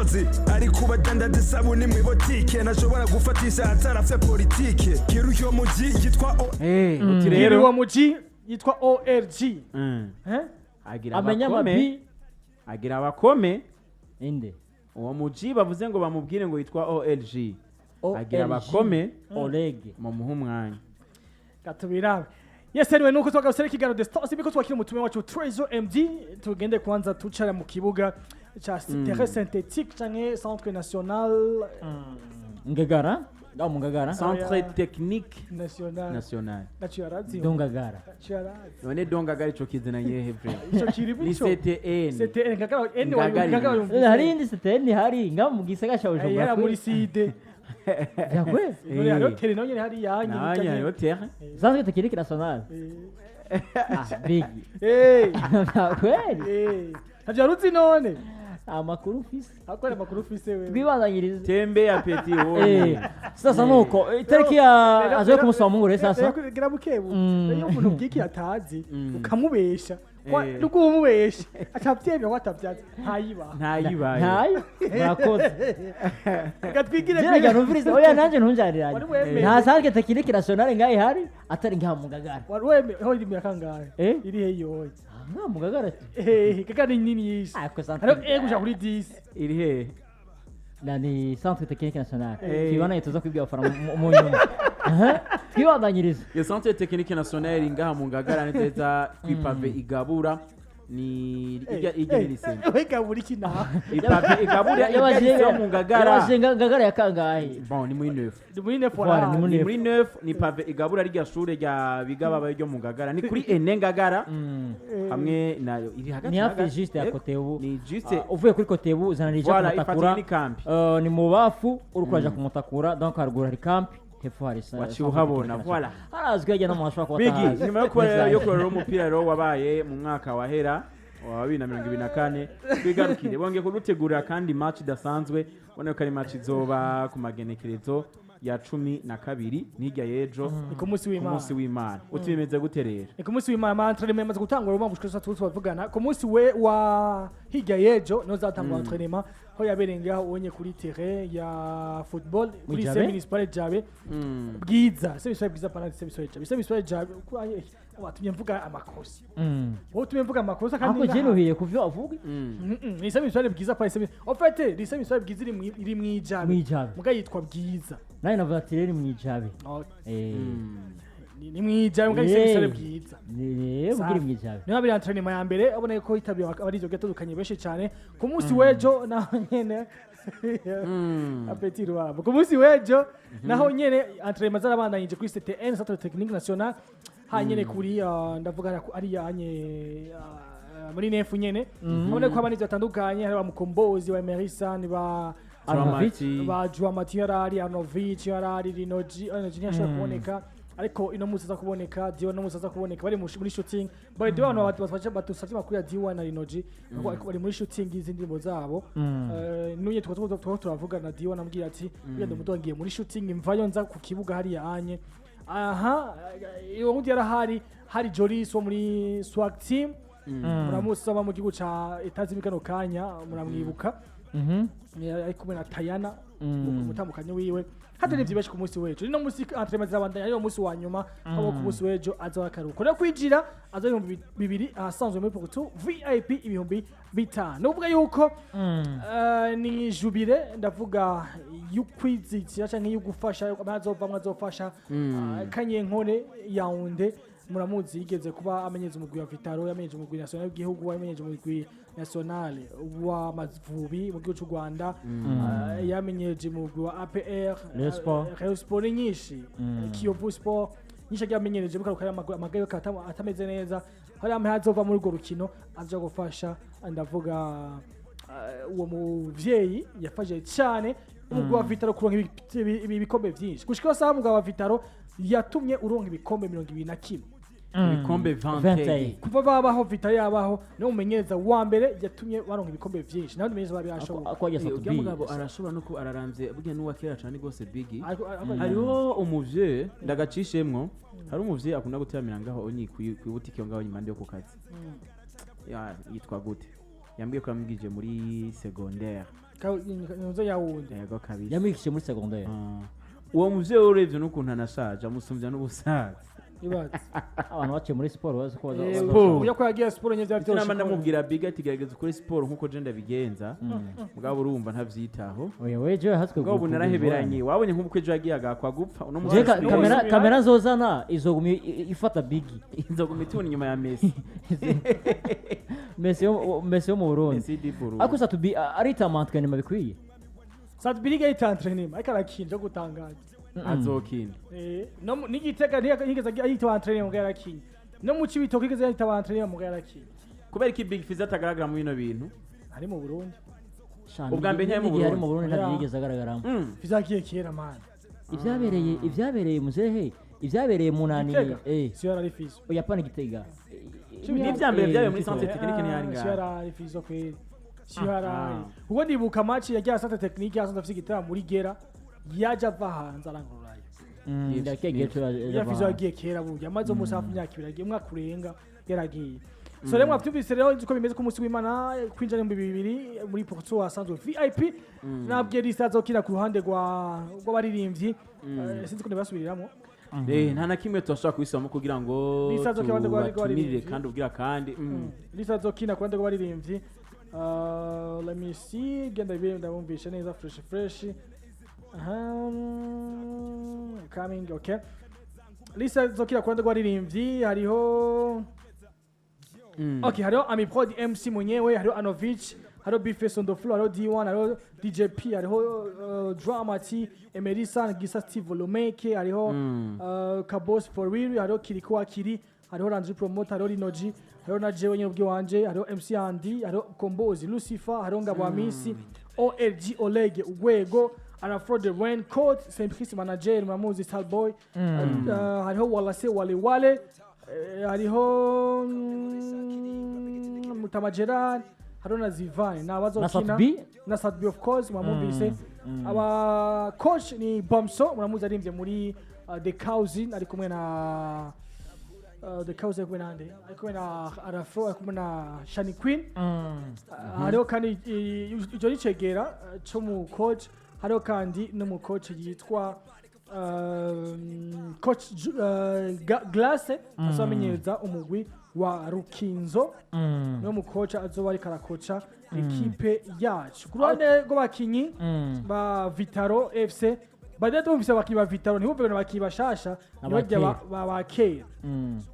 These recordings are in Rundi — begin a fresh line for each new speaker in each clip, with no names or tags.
misozi, ariko ubadandaza isabuni mw'ibotike, ntashobora gufatisha atarafye politike. Kiruhyo muji yitwa O.
Uti
Rero
rero
uwo muji yitwa OLG. Eh?
Agira
amenya
abakome.
amabi.
Agira abakome.
Inde?
Uwo muji bavuze ngo bamubwire ngo yitwa OLG, agira
OLG.
abakome.
Oleg.
Mumuhe umwanya.
Katubirabe. Yes, anyway, nuko twagarutse ikiganiro The Stars, biko twakira umutume wacu Trezo MD. Tugende kwanza tucara mu kibuga cha terrain synthétique canke Centre National.
Ngagara, ngaho mu Ngagara.
Centre
Oya.
Technique
National.
National.
Naco yarazi.
Do Ngagara.
Naco yarazi.
None dongagara ico kizina nyehe bre?
Ico kiri
Ni
bico.
CTN.
CTN Ngagara N.
Ngagara.
Ngagara yumvise.
Hari indi siteni hari ngaho mu gisagara ca Bujumbura?
Yara muri side.
Vyakwe.
None hariho terrain nayo nyene hari yanyu.
Nanya hariho terrain.
Centre Technique National. Ah, big. Vyakweli.
Ntavyo yaruzi none.
Amakuru mfise.
Akora amakuru ufise wewe.
Twibandanyirize.
Tembe ya petit.
Eh, sasa nuko itariki ya azoye ku munsi wa Mungu rero sasa.
Gira bukebu. Iyo umuntu ubwiki atazi ukamubesha, nuko umubesha atavyemera ko atavyazi, ntayiba.
Ntayibaye.
Ntayo, murakoze.
Gatwigire.
Gerageza numvirize, oya, nanjye ntunjariranye.
Wari wemeye.
Nta centre technique nationale ngaho ihari atari ngaho mu Ngagara.
Wari wemeye ho iri mu kangahe?
Eh?
Iri he yoye?
Ah, ngaho mu Ngagara.
Eh, kaka ni nini yishe?
Ariko centre
Hariho e gushika kuri 10.
Iri hehe?
Na ni Centre Technique Nationale.
Eh.
Twibandanye, tuza kwibwira abafana mu nyuma. Aha, twibandanyirize.
Iyo Centre Technique Nationale iri ngaha mu Ngagara neza kw'ipave igabura, ni ijya ni lycée.
Wega buri kina.
Ipave igabura ijya lycée yo mu Ngagara.
Yabajije Ngagara ya kangahe?
Bon, ni muri neuf.
Ni muri neuf.
Voilà, ni muri
Ni
neuf.
muri neuf, ni pave igabura rya shure rya biga babaye ryo mu Ngagara, ni kuri ene Ngagara hamwe nayo iri hagati
Ni
na
hafi
hagati.
juste ya
Yego.
Kotebu.
Ni juste.
Ah, uvuye kuri Kotebu uzana rija
Voilà,
kumutakura.
ifatanye n'ikambi.
Ni mu bafu uri kuraja kumutakura, donc haruguru hari kampi, hepfo hari
Waciye
Centre
uhabona,
Technique
voilà.
Nationale. Harazwi hirya no mu hashobora kuba
Bigi
atahazi.
nyuma yo kuba yo kurora umupira rero wabaye mu mwaka wahera wa 2024, twigarukire bongeye kudutegurira kandi match idasanzwe. Ubona ko ari match izoba ku magenekerezo ya 12, n'irya y'ejo.
Ni ku munsi
Ku
w'Imana.
munsi w'Imana. Uti bimeze gute rero?
Ni ku munsi w'Imana. Ama entraînement yamaze gutangura. Urumva gushika sasa tuvugana ku munsi we wa hirya y'ejo niho zatangura entraînement, aho yabereye ngaho ubonye kuri terrain ya football kuri
Jabe?
lycée municipal Jabe Bwiza, lycée municipal Bwiza, pana lycée municipal Jabe, lycée municipal Jabe. Watumye mvuga amakosa. Wowe utumye mvuga amakosa kandi
Ariko je nuhiye kuvyo avuga.
Lycée municipal Bwiza, pa lycée, en fait lycée municipal Bwiza iri mwijabe.
Mwijabe.
Muga yitwa Bwiza.
Nawe navuga ati rero ni mwijabe.
Oh,
Eh,
ni mwijabe muga lycée municipal Bwiza.
Ni
Safi.
ubwira mwijabe.
Niho habera entraînement ya mbere, abona ko hitabiriwe abarizo gatandukanye benshi cyane. Ku munsi w'ejo naho nyene, apeti rwabo, ku munsi w'ejo naho nyene entraînement zarabandanyije kuri CTN, Centre Technique National, hanyene kuri ndavuga ko ari yanye muri nefu nyene, abona ko abanizo batandukanye hari ba Mukombozi, ba Merisan, ba
Dramati.
Ba Juamati yarari, Arnovic yarari, Rinoji. Rinoji ntiyashobora kuboneka, ariko ino munsi aza kuboneka. Diwa no munsi aza kuboneka, bari muri shooting. By the way, abantu badusavye amakuru ya Diwa na Rinoji, ariko bari muri shooting y'izindi ndirimbo zabo. Nunye tukaba turavugana na Diwa, namubwira ati ugenda muto ngiye muri shooting, mvayo nza ku kibuga hariya anye. Aha iyo wundi yarahari, hari Jolis wo muri Swag Team, muramuzi aba mu gihugu ca Etazi kano kanya, muramwibuka. Ari kumwe na Tayana, umutambukanyi wiwe. Hatarivye benshi ku munsi w'ejo. Rino munsi entraînement zirabandanya, ariyo munsi wa nyuma, aho ku munsi w'ejo azoba akaruhuko. Rero kwinjira aza 2000 ahasanzwe muri Porto, VIP 5000. Ni ukuvuga yuko ni jubilé, ndavuga y'ukwizikira canke y'ugufasha azovamwo, azofasha Kanyenkore Yaounde. Muramuzi, yigeze kuba amenyeza umugwi wa Vitaro, yamenyeje umugwi national w'igihugu, yamenyeje umugwi national wa Mavubi mu gihugu cy'u Rwanda, yamenyeje umugwi wa APR.
Rayon Sport.
Rayon Sport ni nyinshi, Kiyovu Sport nyinshi agiye amenyereje mukaruka amagare atameze neza. Hari amwe azova muri urwo rukino aza gufasha, ndavuga uwo muvyeyi yafashe cyane umugwi wa Vitaro kuronka ibikombe vyinshi. Gushika saha umugwi wa Vitaro yatumye uronka ibikombe 21.
Ibikombe 21.
Kuva babaho, Vitaro yabaho, niwe mumenyereza wa mbere yatumye baronka ibikombe vyinshi, nabandi mumenyereza babirashoboka.
Ako wajya
Urya
Satubi.
mugabo arashobora no kuba araramvye burya, n'uwa kera cane rwose, Bigi.
Ariko
Hariho umuvye ndagacishemwo, hari umuvye akunda guteramira ngaho onyi kwibutike ngaho nyuma yo ku kazi. Ya, yitwa gute? Yambwiye ko yamwigije muri secondaire.
Ntuze yawundi.
Yego kabisa.
Yamwigishije muri secondaire.
Ah. Uwo muvyeyi urebye n'ukuntu anashaje, amusumbya n'ubusaza.
Ibaze.
Abantu baciye muri siporo bazi ko
Siporo.
Uya ko yagiye siporo nyine byaba
Icyo
byoroshye.
nama ndamubwira biga ati gerageza ukore siporo nk'uko je ndabigenza, mugabo urumva ntavyitaho.
Oya, we je hatswe.
Mugabo ubu naraheberanye, wabonye nk'ubukwe ejo yagiye agakwa gupfa uno munsi.
Je kamera kamera nzozana izoguma ifata bigi.
Inzoguma ituna inyuma ya Messi.
Messi yo mu Burundi.
Messi di Burundi.
Ariko Satubi arita entraînement bikwiye.
Sadbiriga yita entraînement ariko arakinja gutangaza.
Azokina.
No n'igitega ntiyigeze yitaba entraînement mugabo yarakinye. No mu Cibitoke yigeze yitaba entraînement mugabo yarakinye.
Kubera ko Big Fizz atagaragara muri bino bintu.
Ari mu Burundi.
Shana,
Ubwa mbere ntiyari mu
n'igihe ari mu
Burundi.
Burundi ntabyo yigeze agaragaramo.
Fizzo yagiye kera, man.
Ivyabereye muzehe, ivyabereye munani.
Gitega.
Eh.
Siyo yarari Fizzo.
Oyapani Gitega.
N'ivya mbere byabaye muri
Gitega.
centre technique ntiyari
Siyo
ngaho.
yarari Fizzo kweri. Siyo yarari. Kuko ndibuka match yagiye centre technique yasanze afise igitara muri Gera. Yaje ava hanze arangururayo.
Ndakiye gihe.
Ya Fizzo yagiye kera burya. Amaze umunsi hafi imyaka 2 agiye, umwaka urenga yaragiye. So rero mwavyumvise rero uko bimeze ku munsi w'Imana, kwinjira 2000 muri Porto asanzwe VIP. Nabwiye lista azokina ku ruhande rwa rw'abaririmbyi. Sinzi ko ntibasubiriramo.
Nta na kimwe turashobora kubisubiramo kugira ngo
Lista azokina ku ruhande
tubatumirire
rw'abaririmbyi.
kandi ubwira kandi
Lista azokina ku ruhande rw'abaririmbyi. Let me see, genda bibe ndabumvishe neza fresh fresh. Coming, okay. Lista azokina ku ruhande rw'abaririmbyi hariho Okay, hariho Amiprod MC mwenyewe, hariho Anovich, hariho Bface on the floor, hariho D1, hariho DJP, hariho Drama T, Emerisa, Gisa Steve Lomeke, hariho Kabos for real, hariho Kiriko Akiri, hariho Landry Promoter, hariho Rinoji, hariho na jewe nyine ubwiwanje, hariho MC Andy, hariho Kombozi Lucifer, hariho Ngabo Amisi, OLG Oleg Ugwego, Arafro the Raincoat, St. Chris Manager, muramuzi Starboy, hariho Walase Wale Wale, hariho Mutama Gerard, hariho na Zivane ni abazokina.
Na Sat-B?
Na Sat-B of course mwamwumvise. Aba coach ni Bomso, muramuzi arimbye muri The Cousin, ari kumwe na The Cousin, ari kumwe na nde, ari kumwe na Arafro, ari kumwe na Shani Queen. Hariho kandi icyo ni cegera cyo mu coach, hariho kandi n'umu coach yitwa coach Glace azoba amenyereza umugwi wa Rukinzo. Niwe mu coach azoba ariko arakoca ekipe yacu. Ku ruhande rw'abakinyi ba Vitaro FC, bajya tumvise abakinyi ba Vitaro ntibumve ngo ni abakinyi bashasha, ni barya ba kera.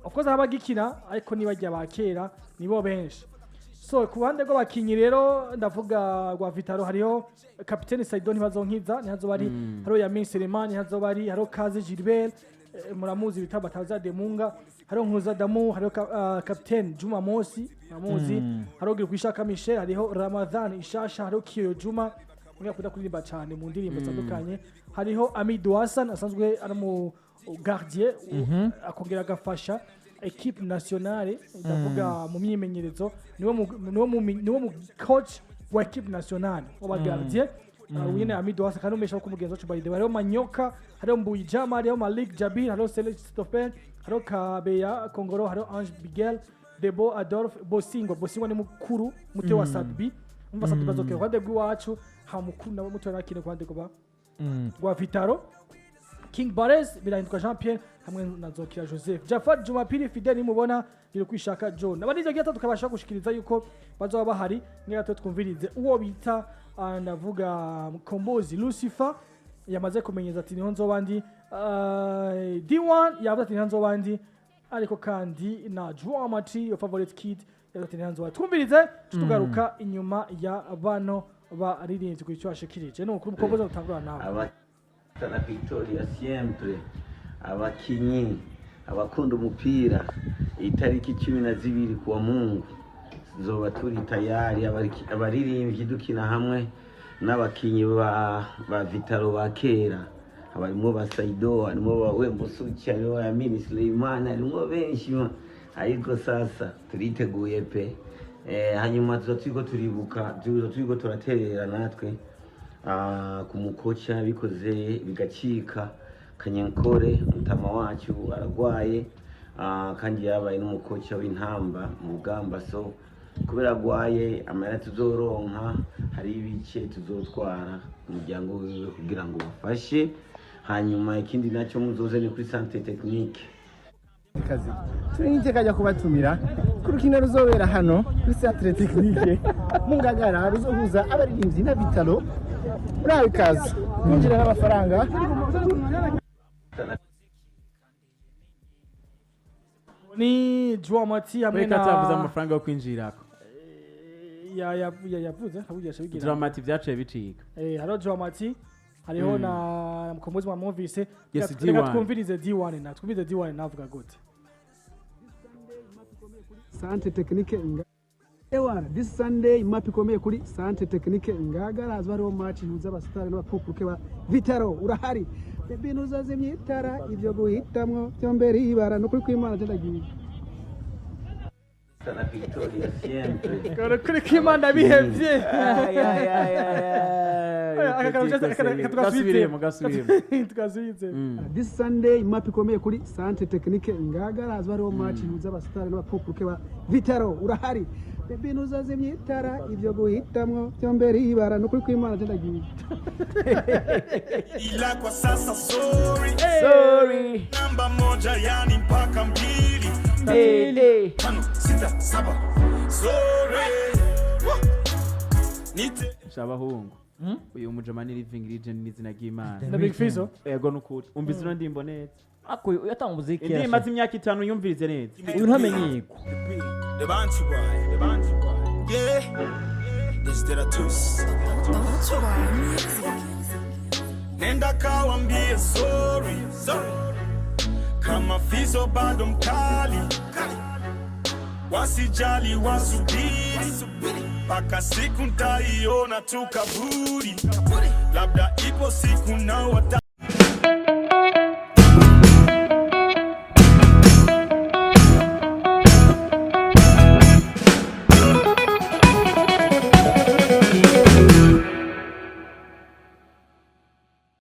Of course hari abagikina ariko ni barya ba kera nibo benshi. So ku ruhande rw'abakinyi rero ndavuga rwa Vitaro, hariho kapiteni Saido Ntibazonkiza ntihazoba ari, hariho Yamin Selemani ntihazoba ari, hariho Kazi Gilbert, muramuzi bita Bataza Demunga, hariho Nkuza Damu, hariho kapiteni Juma Mosi muramuzi, hariho Girkwishaka Michel, hariho Ramadhan Ishasha, hariho Kiyo Juma umwe akunda kuririmba cyane mu ndirimbo zitandukanye, hariho Amidu Hassan asanzwe ari mu gardien, akongera agafasha equipe nationale, ndavuga mu myimenyerezo, niwe mu coach wa equipe nationale w'aba gardien nyine Amidu Hassan, kandi umesha ko umugenzi wacu by the way. Hariho Manyoka, hariho Mbuyijama, hariho Malik Jabir, hariho Celeste Stophen, hariho Kabeya Kongoro, hariho Ange Bigel Debo Adolphe Bosingwa. Bosingwa ni mukuru muto wa Sadbi. Umva Sadbi bazokera ruhande rw'iwacu, ha mukuru nawe muto nakine ku ruhande rwa Vitaro. King Bares birahinduka Jean Pierre hamwe na Nzokira Joseph, Jafar Jumapili, Fidel nimubona iri kwishaka John. Abandi gihe tukabasha gushikiriza yuko bazoba bahari. Ngira twumvirize uwo bita ndavuga Kombozi Lucifer yamaze kumenyeza ati niho nzoba ndi. D1 yavuze ati niho nzoba ndi, ariko kandi na Drama T, your favorite kid, yavuze ati niho nzoba. Twumvirize tugaruka inyuma ya bano baririmbyi ku icyo bashikirije. Ni ukuri Mukombozi utangura nawe.
Abatana Victoria siempre, abakinyi, abakunda umupira, itariki 12 kuwa Mungu zoba turi tayari, abaririmbyi dukina hamwe n'abakinyi ba Vitaro ba kera, harimwo ba Saido, harimwo ba Wembo Suki, harimwo ba Amini Suleiman, harimwo benshi ariko sasa turiteguye pe. Hanyuma tuza turiko turibuka, tuza turiko turaterera natwe ku mukoca bikoze bigacika Kanyankore mutama wacu aragwaye, kandi yabaye n'umukoca w'intamba mu rugamba so Kubera agwaye, amahera tuzoronka hari ibice tuzotwara umuryango wiwe kugira ngo bafashe. Hanyuma ikindi nacyo, muzoze ni kuri centre technique.
Kazi turi n'iteka ryo kubatumira ku rukino ruzobera hano kuri centre technique mu Ngagara, ruzohuza abaririmbyi na Vital'O. Murahawe ikaze, kwinjira n'amafaranga.
Ni Dramati hamwe
Reka atavuze
na
amafaranga yo kwinjirako.
Yavuze akavugisha bigira.
Dramati byaciye bicika.
Hariho Dramati, hariho na Mukombozi mwamwumvise.
Yes,
Reka
D1.
twumvirize D1 na twumvirize D1 navuga gute.
Centre technique nga ewana, this Sunday map ikomeye kuri centre technique Ngagara, hazaba hariho match ihuza abasitari n'abapupuruke ba Vital'O. Urahari baby, ntuzazimye itara, ibyo guhitamwo byombere ibara nukuri kw'Imana ndagiye.
La victoria siempre.
Kore kuri kw'Imana bihevye.
Gasubiremo, gasubiremo.
Tukasubize.
This Sunday map ikomeye kuri centre technique Ngagara, hazaba hariho match ihuza abasitari n'abapupuruke ba Vital'O. Urahari baby, ntuzazimye itara, ibyo guhitamwo byombere ibara nukuri kw'Imana ndagiye.
Ila kwa sasa sorry.
Sorry.
Namba moja, yani mpaka mbili, tano, sita, saba, sorry. Woo. Nite
Shabahungu, uyu mujama ni living legend n'izina ry'Imana.
Na Big Fizzo.
Yego, nukuri umvise ino ndirimbo neza.
Ako yatanga umuziki.
Indirimbo imaze imyaka 5, yumvirize neza.
Uyu ntamenyerwa.
The Bantu boy, the Bantu boy. Yeah, Desideratus. Nenda kawambie sorry, sorry. Kama Fizo bado mkali, wasijali, wasubiri mpaka siku ntaiona tu kaburi, labda ipo siku.